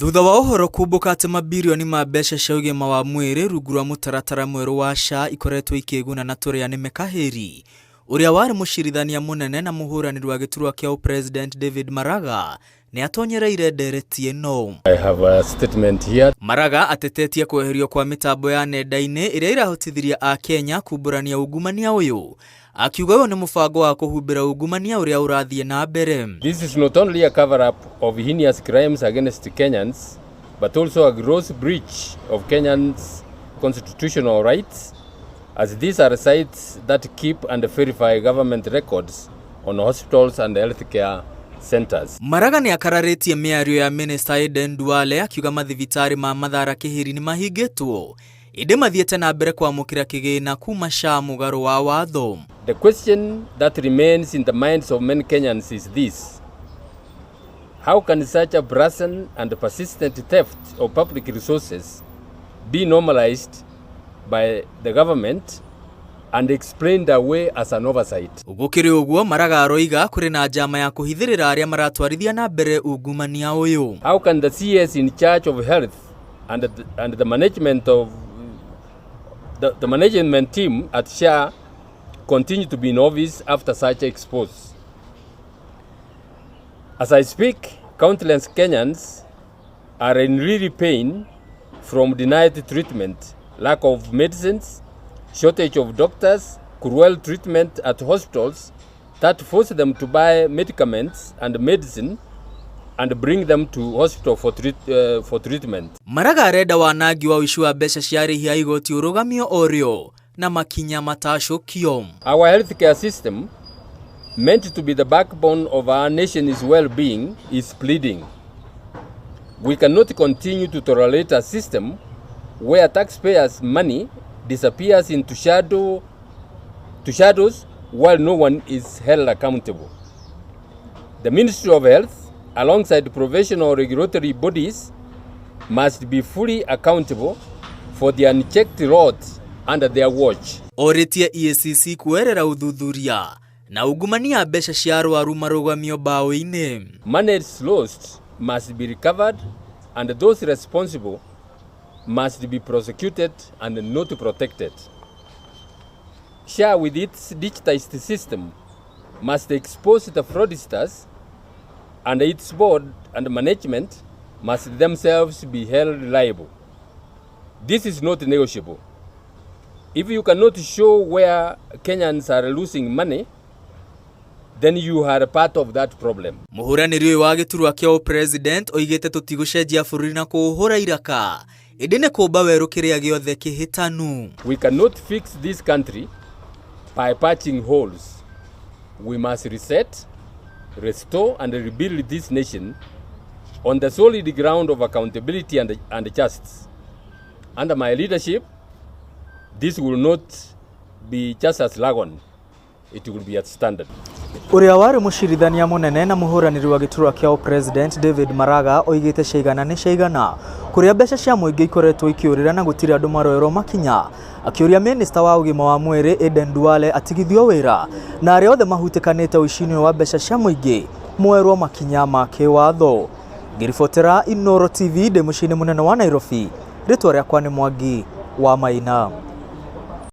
Thutha wa ũhoro kumbũka atĩ mabirioni ma mbeca cia ũgima wa mwĩrĩ rungu rwa mũtaratara mwerũ wa SHA ikoretwo ikĩguna na tũrĩa nĩme kahĩri, ũrĩa warĩ mũcirithania mũnene na mũhũranĩri wa gĩturwa kĩa ũpresident David Maraga nĩ atonyereire ndereti ĩno. I have a statement here. Maraga atetetie kweherio kwa mĩtambo ya nenda-inĩ ĩrĩa ĩrahotithirie Akenya kumbũrania ungumania ũyũ, akiuga ũyũ nĩ mũbango wa kũhumbĩra ungumania ũrĩa ũrathiĩ na mbere. This is not only a cover-up of heinous crimes against Kenyans, but also a gross breach of Kenyans' constitutional rights, as these are sites that keep and verify government records on hospitals and healthcare centers. Maraga nĩ akararĩtie mĩario ya Minister Aden Duale akiuga mathibitarĩ ma Mathara Kĩhĩri nĩ mahingĩtwo ĩndĩ mathiĩte na mbere kwamũkĩra kĩgĩna kuma SHA mũgarũ wa watho. The question that remains in the minds of many Kenyans is this: How can such a brazen and persistent theft of public resources be normalized by the government and explained away as an oversight? Gũkĩrĩ ũguo, Maraga aroiga kũrĩ na njama ya kũhithĩrĩra arĩa maratwarithia na mbere ungumania ũyũ. How can the CS in charge of health and the management of the management team at SHA continue to be in office after such expose? As I speak, countless Kenyans are in really pain from denied treatment, lack of medicines, shortage of doctors, cruel treatment at hospitals that force them to buy medicaments and medicine and bring them to hospital for treatment. Maraga arenda wanangi wa ũici wa mbeca cia arĩhi a igoti ũrũgamio orĩo na makinya matacũkio. Our healthcare system, meant to be the backbone of our nation's well-being, is bleeding. We cannot continue to tolerate a system where taxpayers' money disappears into shadows while no one is held accountable. The Ministry of Health, alongside professional regulatory bodies, must be fully accountable for the unchecked rot under their watch. Orĩtie EACC kuoerera ũthuthuria na ungumania mbeca cia arwaru marũgamio mbaũ-inĩ. Money lost must be recovered and those responsible must be prosecuted and not protected. SHA, with its digitized system, must expose the fraudsters, and its board and management must themselves be held liable. This is not negotiable. If you cannot show where Kenyans are losing money, then you are a part of that problem. Mũhũranĩri ũyũ wa gĩturwa kĩa ũpresident oigĩte tũtigũcenjia bũrũri na kũũhũra iraka ĩndĩ nĩ kũmba werũ kĩrĩa gĩothe kĩhĩtanu. We cannot fix this country by patching holes. We must reset, restore, and rebuild this nation on the solid ground of accountability and justice. Under my leadership, this will not be just a slogan, it will be a standard. Ũrĩa warĩ mũcirithania mũnene na mũhũranĩri wa gĩturwa kĩa ũpresident David Maraga oigĩte ciaigana nĩ ciaigana kũrĩa mbeca cia mũingĩ ikoretwo ikĩũrĩra na gũtirĩ andũ maroerwo makinya, akĩũria minista wa ũgima wa mwĩrĩ Aden Duale atigithio wĩra na arĩa othe mahutĩkanĩte ũici-inĩ wa mbeca cia mũingĩ moerwo makinya ma kĩwatho. Ngĩribotera Inooro TV ndĩ mũciĩ-inĩ mũnene wa Nairobi, rĩtwa rĩakwa nĩ Mwangi wa Maina.